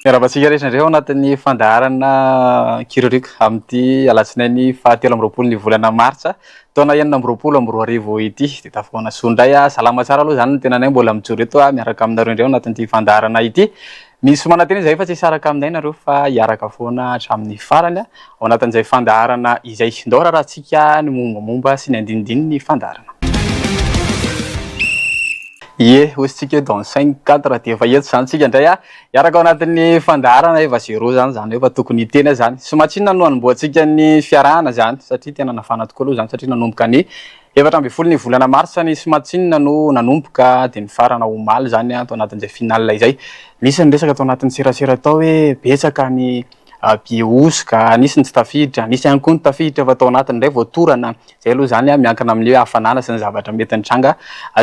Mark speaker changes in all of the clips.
Speaker 1: Miarahaba antsika rehetra indray ao anatin'ny fandaharana Kiririoka amin'ity alatsinainy fahatelo amby 20 ny volana martsa taona 2026 ity. Dia tafahaona soa indray. Salama tsara aloha izany ny tenanay mbola mijoro eto miaraka aminareo indray ao anatin'ity fandaharana ity. Misy manantena izahay fa tsy hisaraka aminay nareo fa hiaraka foana hatramin'ny farany ao anatin'izay fandaharana izay. Ndao raharahantsika ny mombamomba sy ny andinindininy fandaharana. Ie, hoy isika hoe dans 5, 4 dia efa eto izany isika indray hiaraka ao anatin'ny fandaharana efa zéro izany, izany hoe efa tokony hiteny aho izany. Somatsinona no hanombohantsika ny fiarahana izany satria tena nafana tokoa aloha izany satria nanomboka ny 14 ny volana marsa ny Somatsinona no nanomboka dia nifarana omaly izany tao anatin'izay finale izay. Nisy ny resaka tao anatin'ny serasera tao hoe betsaka ny billet hosoka, nisy ny tsy tafiditra, nisy ihany koa ny tafiditra fa tao anatiny indray voatorana. Izay aloha izany miankina amin'ny hoe hafanana sy ny zavatra mety nitranga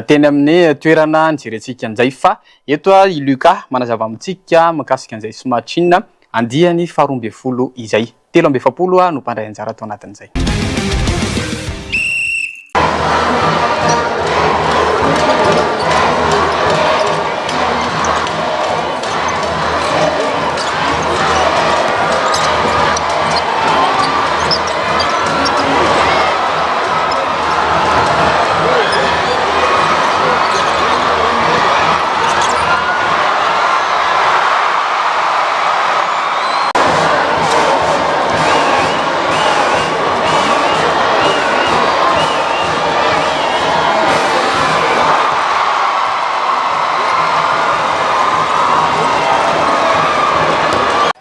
Speaker 1: teny amin'ny toerana nijerentsika an'izay. Fa eto i Lucas manazava amintsika mikasika an'izay Somatsinona andiany faharoa ambin'ny folo izay. 43 no mpandray anjara tao anatin'izay.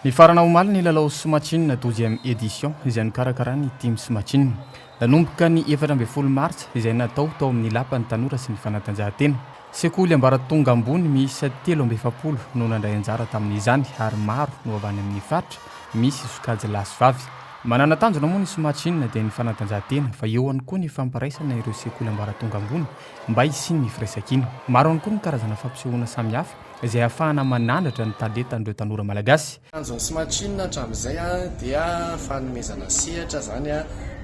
Speaker 1: Nifarana omaly ny lalao Somatsinina douzième édition izay nokarakarain'ny Team Somatsinina. Nanomboka ny 14 martsa izay natao tao amin'ny Lapan'ny Tanora sy ny Fanatanjahantena. Sekoly ambaratonga ambony miisa 43 no nandray anjara tamin'izany ary maro no avy any amin'ny faritra misy sokajy lahy sy vavy. Manana tanjona moa ny Somatsinina dia ny fanatanjahantena fa eo ihany koa ny fampiraisana ireo sekoly ambaratonga ambony mba hisian'ny firaisankina. Maro ihany koa ny karazana fampisehoana samihafa izay ahafahana manandratra ny talentan'ireo tanora malagasy.
Speaker 2: Tanjon'ny Smatchin hatramin'izay dia fanomezana sehatra izany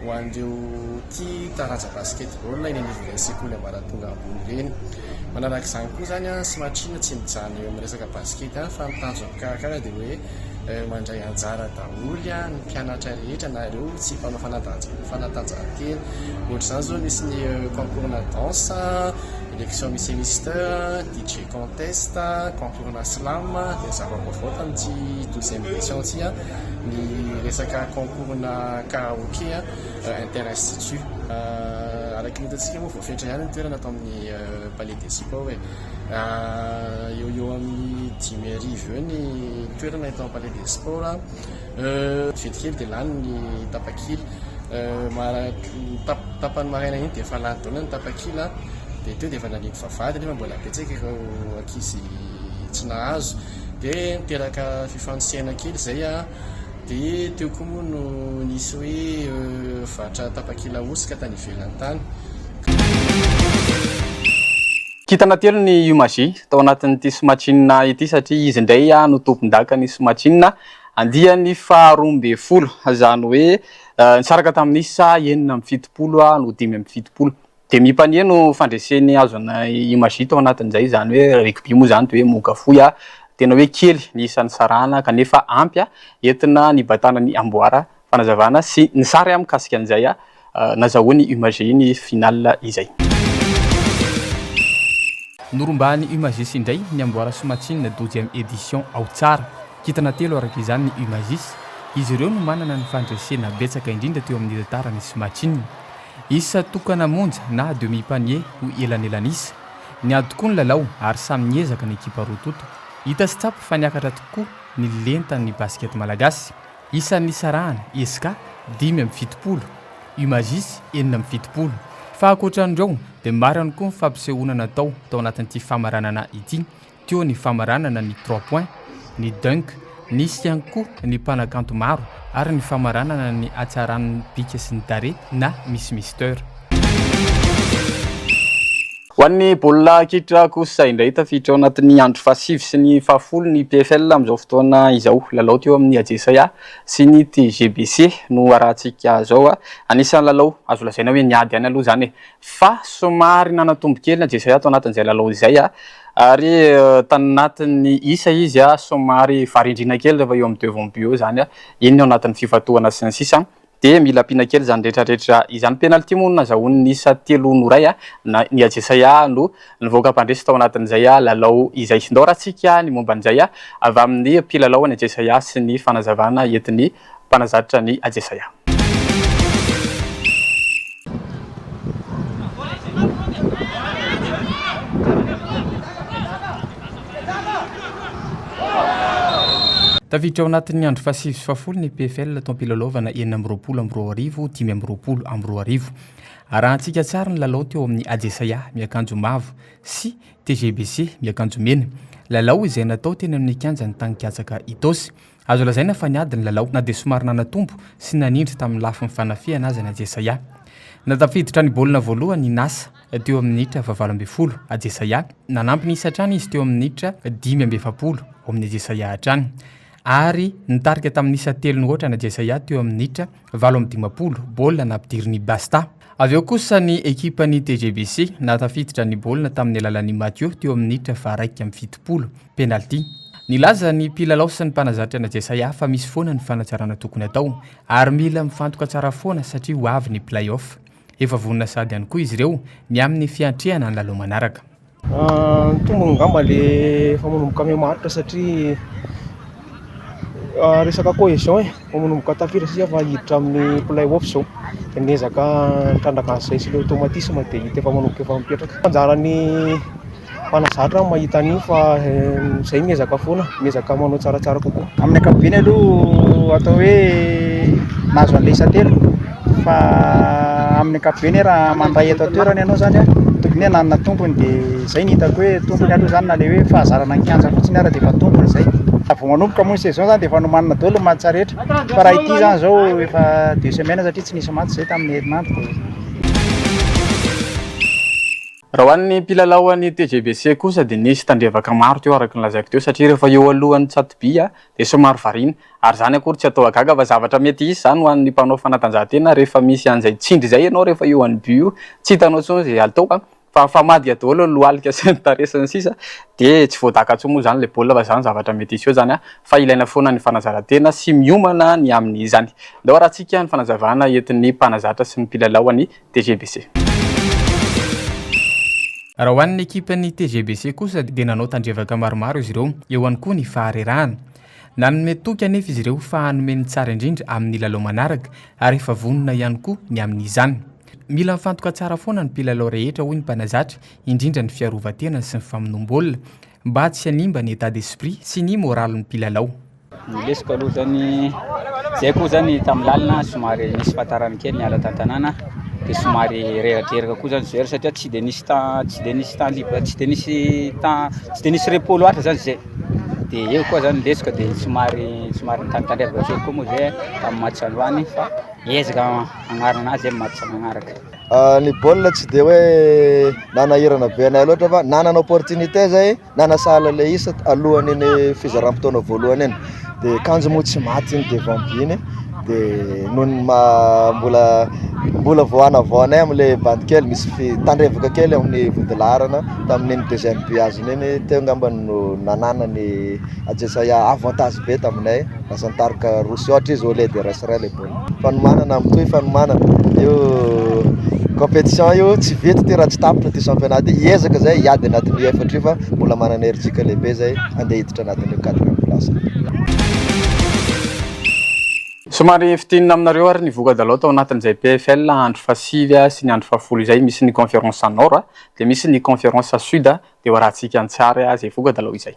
Speaker 2: ho an'ireo tia taranja basketball eny anivon'ireny sekoly ambaratonga ambony ireny. Manaraka izany koa izany, Smatchin tsy mijanona eo amin'ny resaka basket ihany fa ny tanjon'ny mpikarakara dia hoe mandray anjara daholo ny mpianatra rehetra na ireo tsy mpanao fanatanjahantena. Ohatr'izany izao nisy ny concours-na danse, élection Miss et Mister, DJ contest, concours-na slam, dia ny zava-baovao tamin'ity douzième édition ity ny resaka concours-na karaoke inter-institut. Araka ny hitantsika moa voafetra ihany ny toerana ato amin'ny Palais des Sports e. Eo ho eo amin'ny 55 eo ny toerana eto amin'ny Palais des Sports. Vetivety kely dia lany ny tapakila. Tapany maraina iny dia efa lany daholo ny tapakila. Dia teo dia efa nanidy vavahady nefa mbola betsaka ireo ankizy tsy nahazo. Dia niteraka fifanosehana kely izay. Dia teo koa moa no nisy hoe vatra tapakila hosoka tany ivelany tany.
Speaker 1: Kintana telo ny Umagie tao anatin'ity Somatsinina ity satria izy indray no tompon-dakan'ny Somatsinina andiany faharoa ambin'ny folo, izany hoe nisaraka tamin'ny isa 76 no 75. Demi panier no fandreseny azon'ny Umagie tao anatin'izay, izany hoe rugby moa izany dia hoe moka fohy, tena hoe kely ny isan'ny sarahana kanefa ampy entina nibatana ny amboara. Fanazavana sy ny sary mikasika an'izay nazahoan'ny Umagie ny finale izay. Norombahan'ny Umagis indray ny amboara Somatsinina douzième édition ao Tsara. Kintana telo araka izany ny Umagis. Izy ireo no manana ny fandresena betsaka indrindra teo amin'ny tantaran'ny Somatsinina. Isa tokana monja na demi panier no elanelan'isa. Niady tokoa ny lalao ary samy niezaka ny ekipa roa tonta. Hita sy tsapa fa niakatra tokoa ny lentan'ny basikety malagasy. Isan'ny nisarahana, Esca, 75, Umagis, 76. Fa ankoatra an'ireo, dia maro ihany koa ny fampisehoana natao tao anatin'ity famaranana ity. Teo ny famaranana ny trois points, ny dunk, nisy ihany koa ny mpanakanto maro ary ny famaranana ny hatsaran'ny bika sy ny tarehy na Miss Mister. Ho. Ho an'ny baolina kitra kosa indray, tafiditra ao anatin'ny andro fahasivy sy ny fahafolo ny PFL amin'izao fotoana izao. Lalao teo amin'ny Ajesaia sy ny TGBC no arahantsika izao. Anisan'ny lalao azo lazaina hoe niady ihany aloha izany e. Fa somary nanatombo kely ny Ajesaia tao anatin'izay lalao izay ary tanatin'ny isa izy somary varindriana kely rehefa eo amin'ny devant but eo izany. Iny ao anatin'ny fifantohana sy ny sisa. Dia mila ampiana kely izany rehetra rehetra izany. Penalty moa no nazahoany ny isa telo no iray na ny Ajesaia no nivoaka mpandresy tao anatin'izay lalao izay. Ndao ratsika ny momba an'izay avy amin'ny mpilalao an'i Ajesaia sy ny fanazavana entin'ny mpanazatra ny Ajesaia. Tafiditra ao anatin'ny andro fahasivy sy fahafolo ny PFL taom-pilalaovana 2026 2025. Arahantsika tsara ny lalao teo amin'ny Ajesaia miakanjo mavo sy TGBC miakanjo mena. Lalao izay natao teny amin'ny kianjan'ny Taninkatsaka Itaosy. Azo lazaina fa niady ny lalao na dia somary nanatombo sy nanindry tamin'ny lafiny fanafihana aza ny Ajesaia. Natafiditra ny baolina voalohany i Nasa teo amin'ny minitra fahavalo ambin'ny folo, Ajesaia. Nanampy ny isa hatrany izy teo amin'ny minitra 45, ao amin'ny Ajesaia hatrany. Ary nitarika tamin'ny isa telo no aotra ny Ajesaia teo amin'ny minitra 58, baolina nampidirin'i Basta. Avy eo kosa ny ekipan'ny TGBC nahatafiditra ny baolina tamin'ny alalan'i Mathieu teo amin'ny minitra faha-71, penalty. Nilaza ny mpilalao sy ny mpanazatra ny Ajesaia fa misy foana ny fanatsarana tokony atao ary mila mifantoka tsara foana satria ho avy ny play-off. Efa vonona sahady ihany koa izy ireo ny amin'ny fiantrehana ny lalao manaraka.
Speaker 3: Ny tombony angamba le efa manomboka mihamaritra satria resaka cohesion e, efa manomboka tafiditra isika fa hiditra amin'ny play off zao, de miezaka mitrandraka an'izay sy le automatisme de hita efa manomboka efa mipetraka. Anjaran'ny mpanazatra no mahita an'io fa izay miezaka foana, miezaka manao tsaratsara kokoa. Amin'ny ankapobeny
Speaker 4: aloha atao hoe nahazo an'ilay isa telo fa amin'ny ankapobeny raha mandray eto an-toerana ianao zany a, tokony hoe nanana tombony dia izay no hitako hoe tombony aloha zany na ilay hoe fahazarana ny kianja fotsiny ara dia efa tombony izay. Vao manomboka moa ny saison zany dia efa nomanina daholo ny match rehetra fa raha ity zany izao efa deux semaines satria tsy nisy match izay tamin'ny herinandro dia.
Speaker 1: Raha ho an'ny mpilalao an'ny TGBC kosa dia nisy tandrevaka maro teo araka ny lazaiko teo satria rehefa eo alohan'ny tsatoby dia somary variana ary izany akory tsy atao hahagaga fa zavatra mety hisy izany ho an'ny mpanao fanatanjahantena rehefa misy an'izay tsindry izay ianao rehefa eo an'ny but io tsy hitanao intsony izay atao fa mifamadika daholo ny lohalika sy ny tarehy sy ny sisa dia tsy voadaka intsony moa izany ilay baolina fa izany zavatra mety hiseho izany fa ilaina foana ny fanazarantena sy miomana ny amin'izany. Ndao arahantsika ny fanazavana entin'ny mpanazatra sy ny mpilalao an'ny TGBC. Raha ho an'ny ekipan'ny TGBC kosa dia nanao tandrevaka maromaro izy ireo, eo ihany koa ny faharerahana. Nanome toky anefa izy ireo fa hanome ny tsara indrindra amin'ny lalao manaraka ary efa vonona ihany koa ny amin'izany. Mila mifantoka tsara foana ny mpilalao rehetra hoy ny mpanazatra, indrindra ny fiarovan-tena sy ny famonoam-baolina mba tsy hanimba ny état d'esprit sy ny moralin'ny mpilalao.
Speaker 5: Ny lesoka aloha zany, zay koa zany tamin'ny lalina somary nisy fahatarana kely niala tan-tanàna dia somary reradreraka koa zany joueur satria tsy dia nisy temps tsy dia nisy temps libre tsy dia nisy temps tsy dia nisy repos loatra zany zay, dia eo koa zany lesoka dia somary somary nitandritandrevaka kely koa moa zay tamin'ny match androany fa hiezaka hagnarina anazy zay match magnaraka.
Speaker 6: Ny baolina tsy dia hoe nanahirana be anay loatra fa nanana opportunité zay. Nanasahala ilay isa alohan'iny fizaram-potoana voalohany iny dia kanjo moa tsy maty iny devant but iny dia noho ny maha mbola mbola vao hanavao anay amin'ilay bandy kely misy fitandrevaka kely amin'ny vodilaharana tamin'iny deuxième but azony iny teo angamba no nananany Ajesaia avantage be taminay lasa nitarika roa sy aotra izy au lieu de iray sy iray ilay baolina. Fanomanana mitohy fanomanana io compétition io tsy vita ity raha tsy tapitra ity championnat ity hiezaka zay hiady anatin'io efatra io fa mbola manana herijika lehibe zay handeha hiditra anatin'io quatrième place.
Speaker 1: Somary fintinina aminareo ary ny voka-dalao tao anatin'izay PFL andro fahasivy sy ny andro fahafolo izay, misy ny conférence nord dia misy ny conférence sud dia ho arahantsika an-tsary izay voka-dalao izay.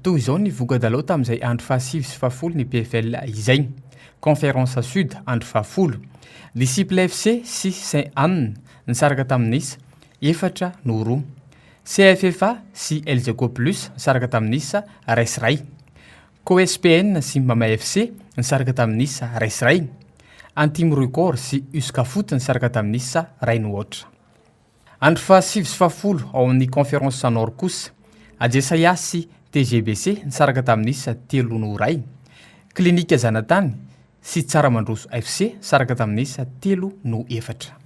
Speaker 1: Toy izao ny voka-dalao tamin'izay andro fahasivy sy fahafolo ny PFL izay. Conférence Sud, andro fahafolo. Disciple FC sy Saint Anne nisaraka tamin'ny isa, efatra no roa. CFFA sy Elgeco Plus nisaraka tamin'ny isa, iray sy iray. CoSPN sy Mama FC nisaraka tamin'ny isa, iray sy iray. Antimo Record sy Uscafoot nisaraka tamin'ny isa, iray no aotra.
Speaker 7: Andro fahasivy sy fahafolo ao amin'ny Conférence Nord kosa, Ajesaia sy TGBC nisaraka tamin'ny isa telo no ho iray. Klinika Zanatany sy Tsaramandroso FC nisaraka tamin'ny isa telo no efatra.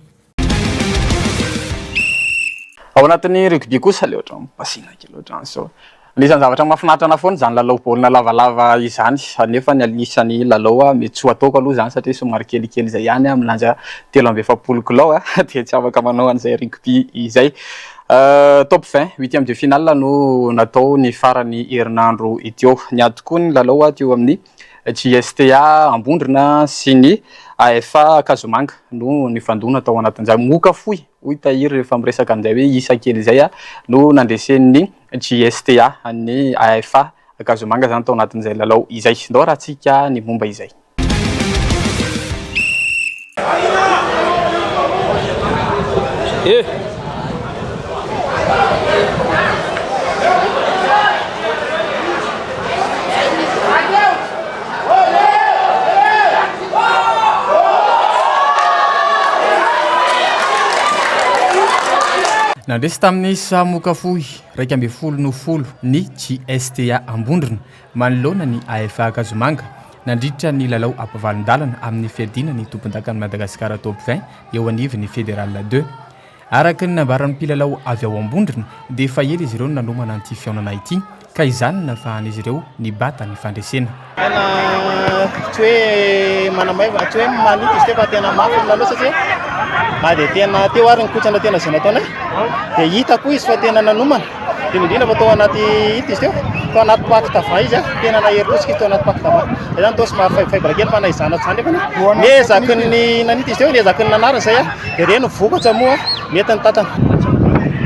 Speaker 1: Ao anatin'ny rugby kosa le ohatran'ny pasina kely ohatran'izao. Anisan'ny zavatra mahafinaritra anahy foana izany lalao baolina lavalava izany, nefa ny anisan'ny lalao mety tsy ho ataoko aloha izany satria somary kelikely izay ihany aho milanja 43 kilao dia tsy afaka manao an'izay rugby izay. Top 20, huitième de finale no natao ny faran'ny herinandro teo. Niady koa ny lalao teo amin'ny JSTA Ambondrona sy ny AFA Ankazomanga no nifandona tao anatin'izany. Moka fohy, hoy Tahiry rehefa miresaka an'izay hoe isa kely izay no nandresen'ny JSTA ny AFA Ankazomanga izany tao anatin'izay lalao izay. Ndao arahantsika ny momba izay. Nandresy tamin'ny isa moka fohy 11 no folo ny JSTA Ambondrona manoloana ny AFA Ankazomanga nandritra ny lalao ampavalon-dalana amin'ny fiadiana ny tompondakan'i Madagasikara Top 20 eo anivon'ny Fédéral 2. Araka ny nambaran'ny mpilalao avy ao Ambondrona dia efa ela izy ireo no nanomana an'ity fihaonana ity ka izany no nahafahan'izy ireo nibata ny fandresena.
Speaker 8: Tena tsy hoe manamaivana, tsy hoe maloto izy teo fa tena mafy ny lalao satria na dia tena teo ary ny kotrana tena izay nataonay dia hita koa izy fa tena nanomana. Indrindra indrindra fa tao anaty ito izy teo, tao anaty pack d'avant izy, tena nahery tosika izy tao anaty pack d'avant. Izay zany toa somary faible faible kely fa na izany na tsy izany nefa niezaky ny nanita izy teo, niezaky ny nanarina izay dia ireny vokatra moa mety ny tantana.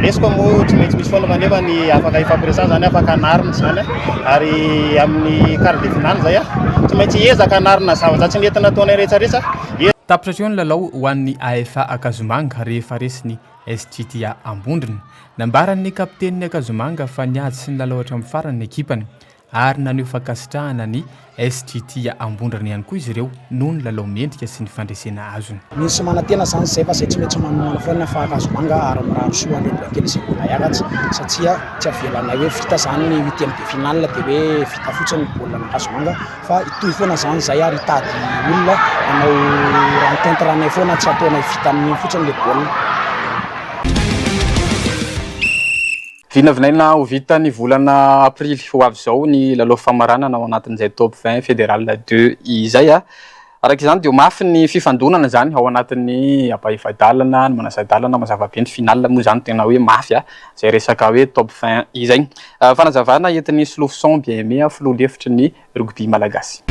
Speaker 8: Lesoka moa tsy maintsy misy foana fa nefa ny afaka hifampiresahana izany, afaka anarina izany ary amin'ny quart de finale izay tsy maintsy hiezaka hanarina ny zavatra tsy nety nataonay rehetra rehetra.
Speaker 7: Tapitra hatreo ny lalao ho an'ny AFA Ankazomanga rehefa resin'ny SGTA Ambondrona. Nambaran'ny kapitenin'ny Ankazomanga fa niady sy nilalao hatramin'ny farany ny ekipany ary naneho fankasitrahana ny SGTA Ambondrona ihany koa izy ireo noho ny lalao mendrika sy ny fandresena azony.
Speaker 4: Misy manantena izany izay fa izay tsy maintsy manomana foana fa Ankazomanga ary mirary soa an'ireo mbola kely izay mbola hiakatra satria tsy avelanay hoe vita izany ny huitième de finale dia hoe vita fotsiny ny baolina an'Ankazomanga Fa hitohy foana zany zay ary hitady olona hanao rencontre anay foana tsy ataonay vita amin'iny fotsiny le baolina.
Speaker 1: Vinavinaina ho vita ny volana aprily ho avy izao ny lalao famaranana ao anatin'izay top 20 fédéral deux izay. Araka izany dia ho mafy ny fifandonana izany ao anatin'ny ampahefa-dalana, ny manasa-dalana, mazava be ny finale moa izany tena hoe mafy izay resaka hoe top 20 izay. Fanazavana entin'i Solofison Bien Aimé, filoha lefitry ny rugby malagasy.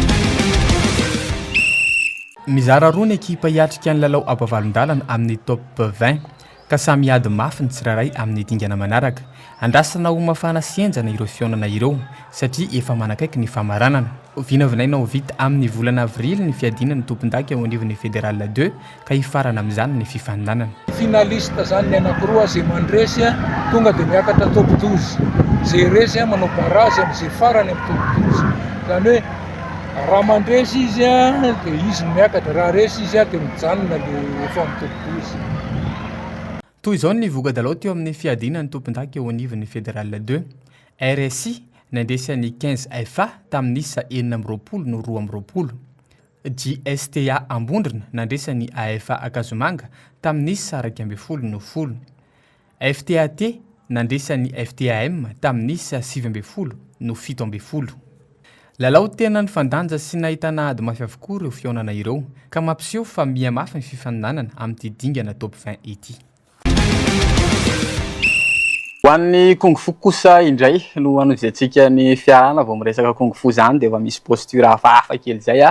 Speaker 7: Mizara roa ny ekipa hiatrika ny lalao ampavalon-dalana amin'ny top 20 ka samy hiady mafy ny tsirairay amin'ny dingana manaraka. Andrasana ho mafana sy henjana ireo fihaonana ireo satria efa manakaiky ny famaranana. Vinavinaina ho vita amin'ny volana avrily ny fiadiana ny tompondaka eo anivon'ny Fédéral deux ka hifarana amin'izany ny fifaninanana.
Speaker 9: Finaliste zany ny anakiroa, ze mandresy tonga de miakatra top 12, ze resy manao barrage amze farany am top 12, zany hoe raha mandresy izy de izy no miakatra, raha resy izy de mijanona le efa am top 12.
Speaker 7: Toy izao ny voka-dalao teo amin'ny fiadiana ny tompondaka eo anivon'ny Fédéral deux. RSI nandresy an'i 15 FA tamin'ny isa 26 no 22. JSTA Ambondrona nandresy an'i AFA Ankazomanga tamin'ny isa 11 no folo. FTAT nandresy an'i FTAM tamin'ny isa 19 no 17. Lalao tena nifandanja sy nahitana ady mafy avokoa ireo fihaonana ireo, ka mampiseho fa miha-mafy ny fifaninanana amin'ity dingana top 20 ity.
Speaker 1: Ho an'ny Kung Fu kosa indray no hanohizantsika ny fiarahana vao miresaka Kung Fu izany dia efa misy posture hafahafa kely izay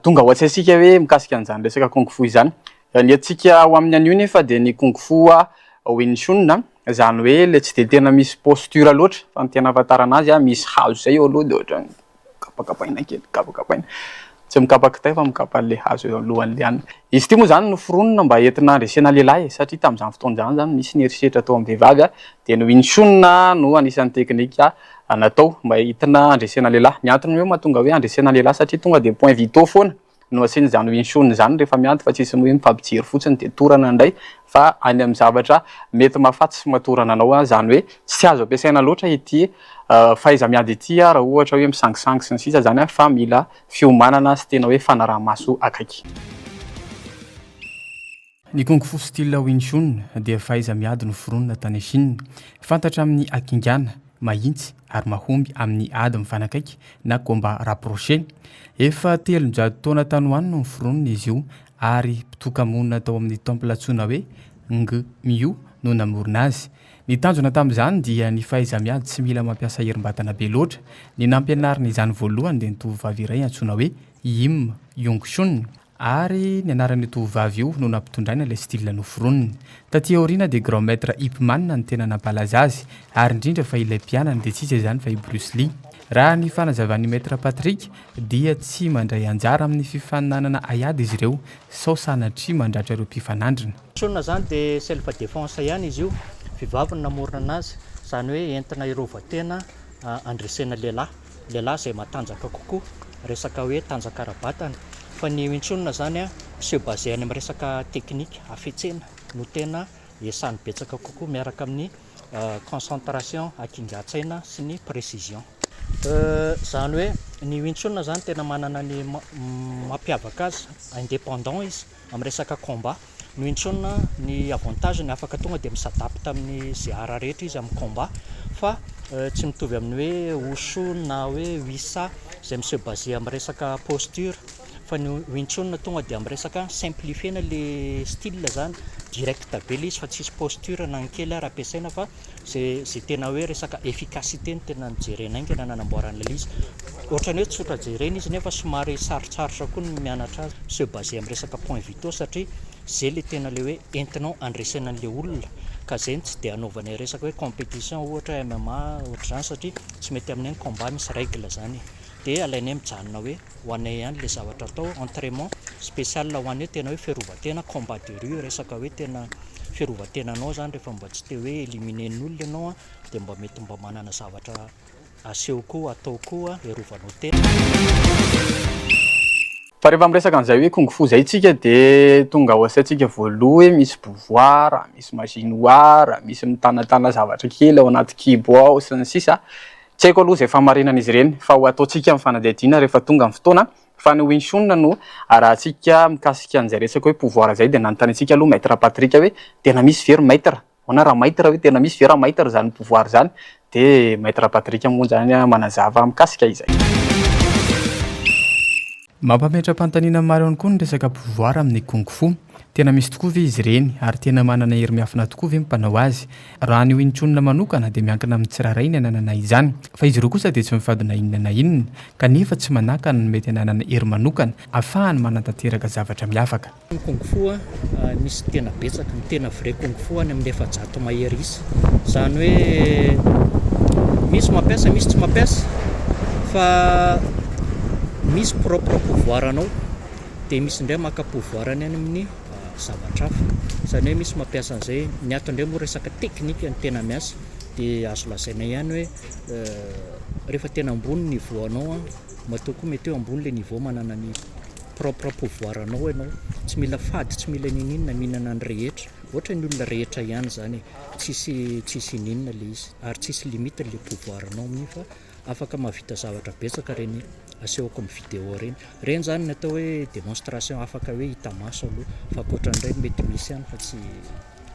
Speaker 1: tonga ao an-tsaintsika hoe mikasika an'izany resaka Kung Fu izany. Ny antsika ho amin'ny anio nefa dia ny Kung Fu Wing Chun, izany hoe ilay tsy dia tena misy posture loatra fa ny tena ahafantarana azy misy hazo izay eo aloha dia ohatran'ny kapakapaina kely, kapakapaina. Tsy mikapa kitay fa mikapa an'ilay hazo eo alohan'ilay hanina. Izy ity moa izany noforonina mba entina handresena lehilahy e, satria tamin'izany fotoana izany izany nisy ny herisetra tao amin'ny vehivavy dia ny Wing Chun no anisan'ny teknika natao mba entina handresena lehilahy. Ny antony hoe mahatonga hoe handresena lehilahy satria tonga dia point vitaux foana. no asiana izany Wing Chun izany rehefa miady fa tsisy hoe mifampijery fotsiny dia torana indray fa any amin'ny zavatra mety mahafaty sy mahatorana anao izany hoe tsy azo ampiasaina loatra ity fahaiza-miady ity raha ohatra hoe misangisangy sy ny sisa izany fa mila fiomanana sy tena hoe fanaraha-maso akaiky. Ny Kung Fu style Wing Chun dia fahaiza-miady noforonina tany Chine. Fantatra amin'ny hakingana, mahitsy ary mahomby amin'ny ady mifanakaiky na combat rapproché. Efa 300 taona tany ho any no noforonina izy io ary mpitoka-monina tao amin'ny temple antsoina hoe Ng Miu no namorona azy. Ny tanjona tamin'izany dia ny fahaiza-miady tsy mila mampiasa herim-batana be loatra. Ny nampianarina izany voalohany dia ny tovovavy iray antsoina hoe Yim Yong Chun. Ary ny anaran'io tovovavy io no nampitondraina ilay style noforoniny. Taty aoriana dia Grand Maître Ip Man no tena nampalaza azy, ary indrindra fa ilay mpianany dia tsy iza izany fa i Bruce Lee. Raha ny fanazavan'i Maître Patrick dia tsy mandray anjara amin'ny fifaninanana haiady izy ireo sao sanatria mandratra ireo mpifanandrina.
Speaker 10: Tsorina izany dia self defense ihany izy io, vehivavy no namorona anazy, izany hoe entina hirovan-tena handresena lehilahy. lehilahy izay matanjaka kokoa resaka hoe tanjaka ara-batana fa ny Wing Chun zany a se baser any amin'ny resaka technique hafetsena no tena iasany betsaka kokoa miaraka amin'ny concentration hakingan-tsaina sy ny précision. Izany hoe ny Wing Chun zany tena manana ny mampiavaka azy indépendant izy amin'ny resaka combat. Ny Wing Chun ny avantage-ny afaka tonga dia mi-s'adapte amin'ny ze art rehetra izy amin'ny combat fa tsy mitovy amin'ny hoe Wushu na hoe Wisa izay mi-se baser amin'ny resaka posture fa ny Wing Chun tonga dia amin'ny resaka simplifier-na le style zany, direct be le izy fa tsisy posture na ny kely ary ampiasaina fa ze ze tena hoe resaka efficacité no tena nojerena haingana nanamboarana ilay izy. Ohatran'ny hoe tsotra jerena izy nefa somary sarotsarotra koa ny mianatra azy, se baser amin'ny resaka points vitaux satria ze le tena le hoe entinao handresena an'le olona ka zay no tsy de anaovanay resaka hoe compétition ohatra hoe MMA ohatr'izany satria tsy mety aminay ny combat misy règle zany e. Dia alainay mijanona hoe ho anay ihany le zavatra atao, entrainement spécial ho anay tena hoe fiarovan-tena, combat de rue, resaka hoe tena fiarovan-tenanao zany rehefa mba tsy te hoe éliminer-n'olona ianao dia mba mety mba manana zavatra aseho koa, atao koa hiarovanao tena.
Speaker 1: Fa rehefa miresaka an'izay hoe kung fu izay tsika dia tonga ao an-tsaintsika voaloha hoe misy pouvoir, misy magie noire, misy mitanatana zavatra kely ao anaty kibo ao sy ny sisa. Tsy haiko aloha izay fahamarinan'izy ireny fa ho ataontsika ny fanadihadiana rehefa tonga ny fotoana fa ny Wing Chun no arahantsika mikasika an'izay resaka hoe pouvoir izay dia nanontany antsika aloha Maître Patrick hoe tena misy ve ry Maître? Ahoana raha Maître hoe tena misy ve raha Maître izany pouvoir izany? Dia Maître Patrick moa izany manazava mikasika izay. Mampametra-panontaniana maro ihany koa ny resaka pouvoir amin'ny Kung Fu. Tena misy tokoa ve izy ireny ary tena manana hery miafina tokoa ve ny mpanao azy? Raha ny Wing Chun manokana dia miankina amin'ny tsirairay ny ananana izany. Fa izy ireo kosa dia tsy mifady na inona na inona, kanefa tsy manakana ny mety hananana hery manokana afahany manatanteraka zavatra miavaka.
Speaker 10: Ny kung fu misy tena betsaka, ny tena vrai kung fu any amin'ny 400 mahery isa. Izany hoe misy mampiasa misy tsy mampiasa fa misy propre pouvoir anao dia misy indray maka pouvoir any amin'ny zavatra hafa. Izany hoe misy mampiasa an'izay, ny ato indray moa resaka technique no tena miasa dia azo lazaina ihany hoe rehefa tena ambony ny niveau anao matoa koa mety hoe ambony ilay niveau manana ny propre pouvoir anao ianao, tsy mila fady, tsy mila niniana, mihinana ny rehetra, ohatra ny olona rehetra ihany izany e, tsisy tsisy ininona le izy, ary tsisy limite le pouvoir anao amin'iny fa afaka mahavita zavatra betsaka ireny asehoko amin'ny vidéo ireny, ireny izany ny atao hoe démonstration afaka hoe hita maso aloha fa ankoatran'ireny mety misy ihany fa tsy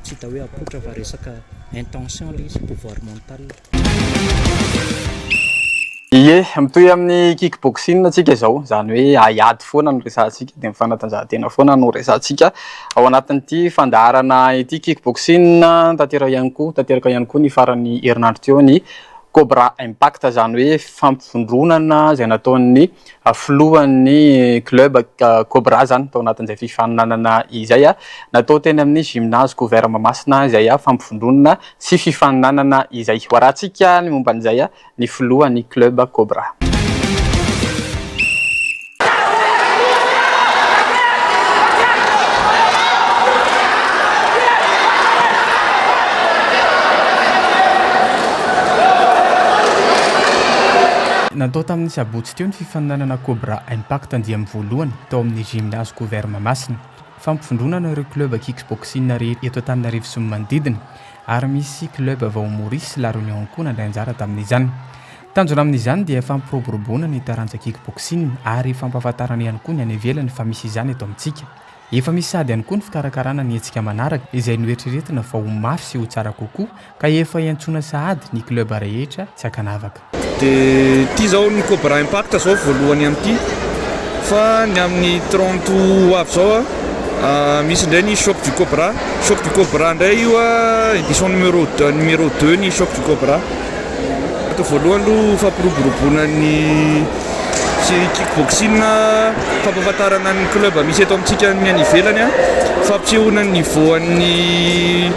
Speaker 10: Tsy hita hoe apoitra fa resaka intention le izy, pouvoir mental.
Speaker 1: Ie, mitohy amin'ny kick boxing tsika izao, izany hoe haiady foana no resahantsika dia ny fanatanjahantena foana no resahantsika ao anatin'ity fandaharana ity. Kick boxing tanteraka ihany koa, tanteraka ihany koa ny faran'ny herinandro teo ny Cobra Impact, izany hoe fampivondronana izay nataon'ny filohan'ny club Cobra izany tao anatin'izay fifaninanana izay. Natao teny amin'ny gymnase couvert Mahamasina izay fampivondronana sy fifaninanana izay. Ho arahantsika ny momba an'izay ny filohan'ny club Cobra.
Speaker 7: Natao tamin'ny sabotsy teo ny fifaninanana Cobra Impact andiany voalohany tao amin'ny Gymnase Couvert Mahamasina. Fampivondronana ireo club kickboxing rehetra eto Antananarivo sy ny manodidina ary misy club avy ao Maurice sy La Réunion koa nandray anjara tamin'izany. Tanjona amin'izany dia fampiroboroboana ny taranja kickboxing ary fampahafantarana ihany koa ny any ivelany fa misy izany eto amintsika. Efa misy sahady ihany koa ny fikarakarana ny hetsika manaraka izay noeritreretina fa ho mafy sy ho tsara kokoa ka efa iantsoana sahady ny club rehetra tsy ankanavaka.
Speaker 11: Dia ity izao ny Cobra Impact izao voalohany amin'ity fa ny amin'ny 30 ho avy izao misy indray ny Choc du Cobra. Choc du Cobra indray io édition numéro numéro deux ny Choc du Cobra. Atao voalohany aloha fampiroboroboana ny kick-boxing, fampahafantarana ny club misy eto amintsika ny any ivelany, fampisehoana ny niveau an'ny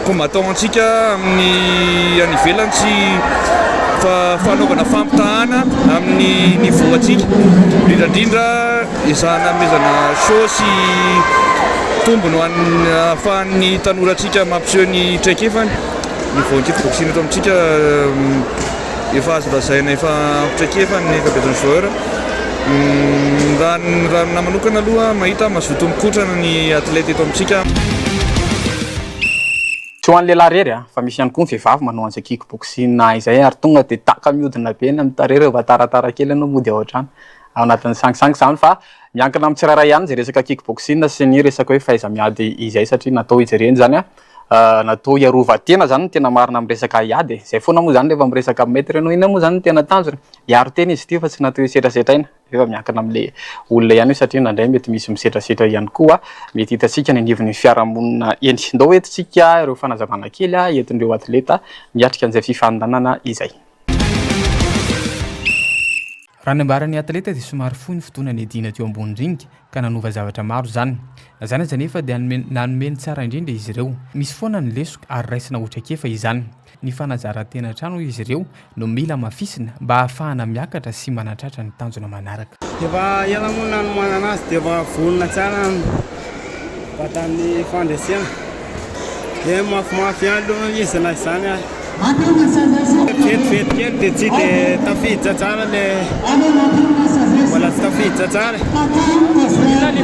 Speaker 11: combattant antsika amin'ny any ivelany sy fanaovana fampitahana amin'ny niveau antsika, indrindra indrindra ezahana hanomezana show sy tombony ho an'ny ahafahan'ny tanorantsika mampiseho ny traikefany. Ny voan'ny kickboxing eto amintsika efa azo lazaina efa ampy traikefa ny ankabeazan'ny joueur. Raha ny raha aminahy manokana aloha mahita mazoto mikotrana ny athlète eto amintsika.
Speaker 1: Tsy ho an'ny lehilahy irery fa misy ihany koa ny vehivavy manao an'izay kickboxing izay ary tonga dia daka mihodina be ny amin'ny tarehy rehefa taratara kely ianao mody ao an-trano. Ao anatin'ny sangisangy izany fa miankina amin'ny tsirairay ihany izay resaka kickboxing sy ny resaka hoe fahaiza-miady izay satria natao hijerena izany natao hiarovan-tena izany no tena marina amin'ny resaka haiady e! Izay foana moa izany rehefa miresaka amin'ny maître ianao, inona moa izany no tena tanjona? Hiaro tena izy ity fa tsy natao hisetrasetraina. Efa miankina amin'ilay olona ihany io satria indraindray mety misy misetrasetra ihany koa, mety hitantsika any anivon'ny fiarahamonina eny. Ndao hoentintsika ireo fanazavana kely entin'ireo atleta miatrika an'izay fifaninanana izay.
Speaker 7: Raha ny ambaran'ny atleta dia somary fohy ny fotoana niadiana teo ambony ringa ka nanova zavatra maro izany. Na izany aza anefa dia nanome ny tsara indrindra izy ireo. Misy foana ny lesoka ary raisina ho traikefa izany. Ny fanazaran-tena hatrany hoy izy ireo no mila hamafisina mba hahafahana miakatra sy manatratra ny tanjona manaraka.
Speaker 12: Efa ela moa nanomanana azy dia efa vonona tsara ny vatan'ny fandresena. Dia mafimafy ihany aloha izy na izany aza. Vetivety kely dia tsy dia tafiditra tsara le mbola tsy tafiditra tsara.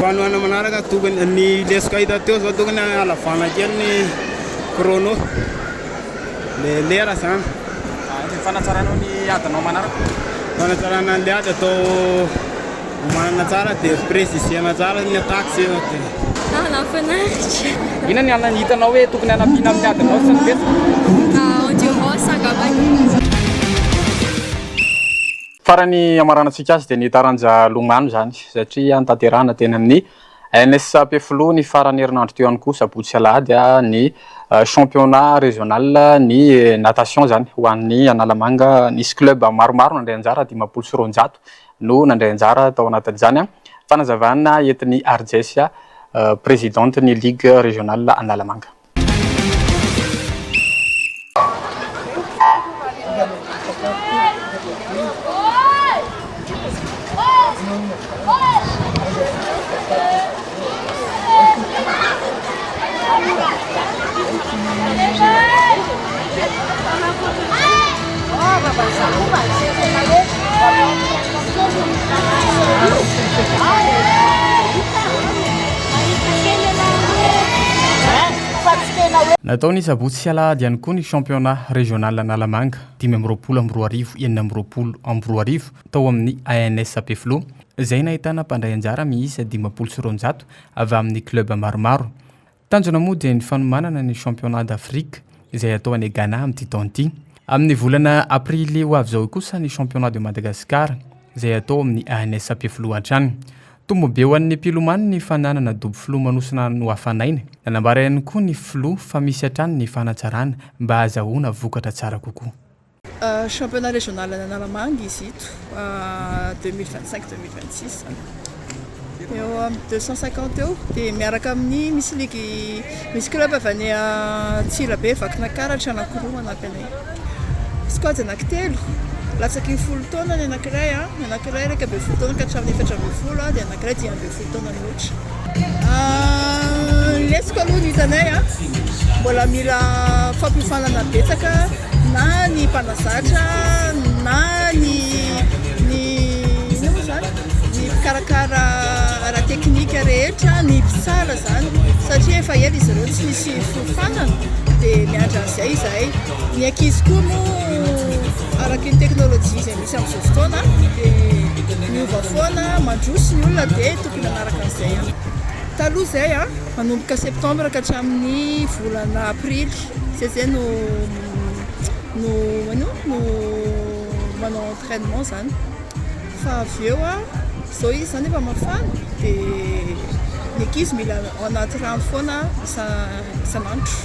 Speaker 12: Fanohana manaraka tokony ny lesoka hita teo zao tokony halavana kely ny chrono le lera zany.
Speaker 1: Ny fanatsaranao ny adinao manaraka?
Speaker 12: Fanatsarana an'le ady atao Omanina tsara dia préciser-na tsara ny attaque sy dia.
Speaker 13: Ah, nahafinaritra.
Speaker 1: Inona ny hitanao hoe tokony hanampiana amin'ny adinao sy ny betsaka?
Speaker 13: Endurance angambany.
Speaker 1: Farany hamaranantsika azy dia ny taranja lomano izany satria notanterahina teny amin'ny ANS Ampefiloha ny faran'ny herinandro teo ihany koa sabotsy sy alahady ny championnat régional ny natation izany ho an'ny Analamanga. Nisy club maromaro nandray anjara, 250 no nandray anjara tao anatin'izany. Fanazavana entin'i Arjesia, Présidente ny Ligue Régionale Analamanga. Natao ny sabotsy sy alahady ihany koa ny championnat régional Analamanga 2025 2026 tao amin'ny ANS Ampefiloha izay nahitana mpandray anjara miisa 250 avy amin'ny club maromaro. Tanjona moa dia ny fanomanana ny championnat d'Afrique izay hatao any Ghana amin'ity taona ity. Amin'ny volana aprily ho avy izao kosa ny championnat de Madagascar izay hatao amin'ny ANS Ampefiloha hatrany. Tombo be ho an'ny mpilomano ny fananana dobo filomanosana nohafanaina. Nanambara ihany koa ny filoha fa misy hatrany ny fanatsarana mba hahazahoana vokatra tsara kokoa.
Speaker 14: Championnat régional any Analamanga izy ito, 2025 2026. Eo amin'ny 250 eo dia miaraka amin'ny misy ligue misy club avy any Antsirabe, Vakinankaratra anankiroa manampy anay. Squad anankitelo, latsaky ny folo taona ny anankiray, ny anankiray 11 taona ka hatramin'ny 14 dia anankiray 15 taona mihoatra. Ny lesoka aloha ny hitanay, mbola mila fampiofanana betsaka. na ny mpanazatra na ny mikarakara ara-teknika rehetra, ny mpitsara izany satria efa ela izy ireo tsy nisy fiofanana dia miandry an'izay izahay. Ny ankizy koa moa araka ny teknolojia izay misy amin'izao fotoana dia miova foana, mandroso ny olona dia tokony hanaraka an'izay ihany. Taloha izay manomboka septembre ka hatramin'ny volana aprily izay izay no no no manao entrainement izany. Fa avy eo izao izy izany efa mafana dia ny ankizy mila ao anaty rano foana isan'andro.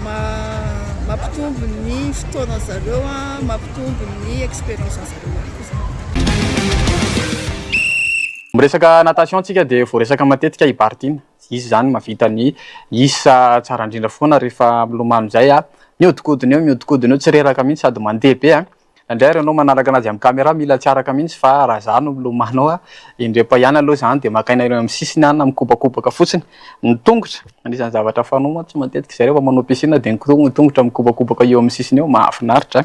Speaker 14: Mampitombo ny fotoanan-dry zareo, mampitombo ny expérience-n'ny zareo ihany koa izany.
Speaker 1: Miresaka natation tsika dia voaresaka matetika i Bartina. Izy izany mahavita ny isa tsara indrindra foana rehefa milomano izay. Mihodinkodina eo, mihodinkodina eo, tsy reraka mihitsy sady mandeha be. Indraindray ary ianao manaraka anazy amin'ny caméra mila tsy araka mihitsy fa raha za no milomano ao indray ihany aloha zany dia maka aina eo amin'ny sisiny any na mikopakopaka fotsiny ny tongotra. Anisan'ny zavatra fanao mantsy matetika izay rehefa manao piscine dia ny tongotra mikopakopaka eo amin'ny sisiny eo, mahafinaritra.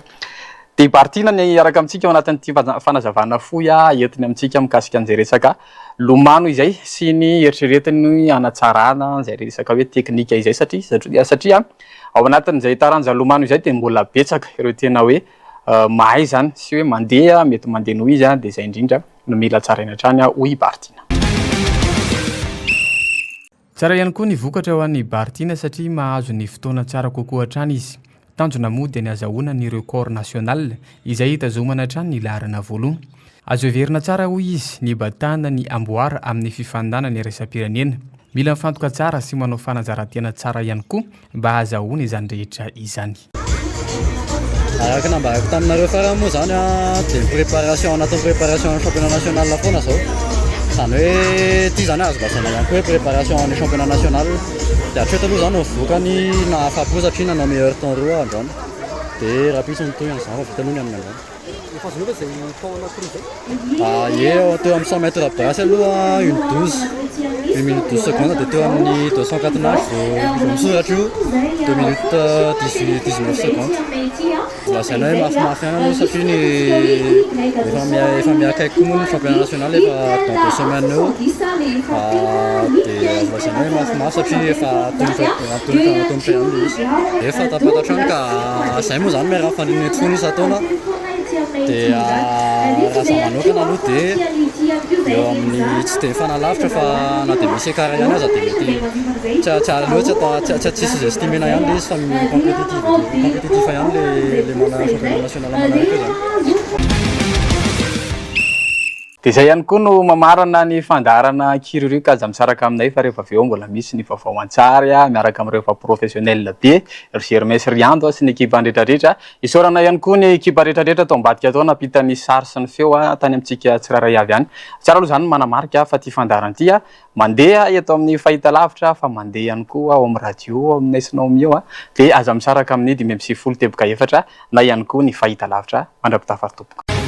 Speaker 1: Dia i Bartina ny hiaraka amintsika ao anatin'ity fanazavana fohy entiny amintsika mikasika an'izay resaka lomano izay sy ny eritreretiny hanatsarana izay resaka hoe teknika izay satria satria ao anatin'izay taranja lomano izay dia mbola betsaka ireo tena hoe mahay izany sy hoe mandeha mety mandeha noho izy dia izay indrindra no mila tsaraina hatrany hoy i Bartina. Tsara ihany koa ny vokatra ho an'i Bartina satria mahazo ny fotoana tsara kokoa hatrany izy. Tanjona moa dia ny hazahoana ny record national izay hitazomana hatrany ny laharana voalohany. Azo heverina tsara hoy izy ny hibatana ny amboara amin'ny fifaninanana iraisam-pirenena. Mila mifantoka tsara sy manao fanazaran-tena tsara ihany koa mba hahazahoana izany rehetra izany.
Speaker 15: Araka ny nambarako taminareo farany moa izany dia ny préparation ao anatin'ny préparation ny championnat national foana izao. Izany hoe ity izany azo lazaina ihany koa hoe préparation ny championnat national. Dia hatreto aloha izany ny vokany nahafapo satria nanao meilleur temps roa aho androany. Dia rahampitso ny tohiny izany fa vita aloha ny amin'ny androany.
Speaker 16: Efa azonao ve izay temps anankiroa izay?
Speaker 15: Ah, ie, teo amin'ny 100 mètres brasse aloha une 12, une minute 12 secondes dia teo amin'ny 204 nage vao misoratra io 2 minutes 18 19 secondes. Lazaina hoe mafimafy ihany aloha satria ny efa efa miakaiky koa moa ny championnat national efa dans deux semaines eo. Ah, dia azo lazaina hoe mafimafy satria efa antomotra antomotra antomotra ihany ilay izy. Efa fantapantatra ihany ka Izay moa izany miaraka mifanina eto foana isan-taona dia raha izaho manokana aloha dia eo amin'ny tsy dia mifanalavitra fa na dia misy écart ihany aza dia mety tsy tsy aleo tsy atao tsy tsy sous-estimer-na ihany ilay izy fa compétitif compétitif ihany ilay ilay manana championnat national manaraka eo izany.
Speaker 1: Dia izay ihany koa no mamarana ny fandaharana Kiririoka aza misaraka aminay fa rehefa avy eo mbola misy ny vaovao an-tsary miaraka amin'ireo efa professionnel be, ry Germain sy ry Ando sy ny ekipany rehetrarehetra. Isaorana ihany koa ny ekipa rehetrarehetra tao ambadika tao nampita ny sary sy ny feo tany amintsika tsirairay avy any. Tsara aloha izany ny manamarika fa ity fandaharana ity mandeha eto amin'ny fahitalavitra fa mandeha ihany koa ao amin'ny radio aminay sy Naomi eo dia aza misaraka amin'ny 95.4 na ihany koa ny fahitalavitra mandra-pitafa tompoko.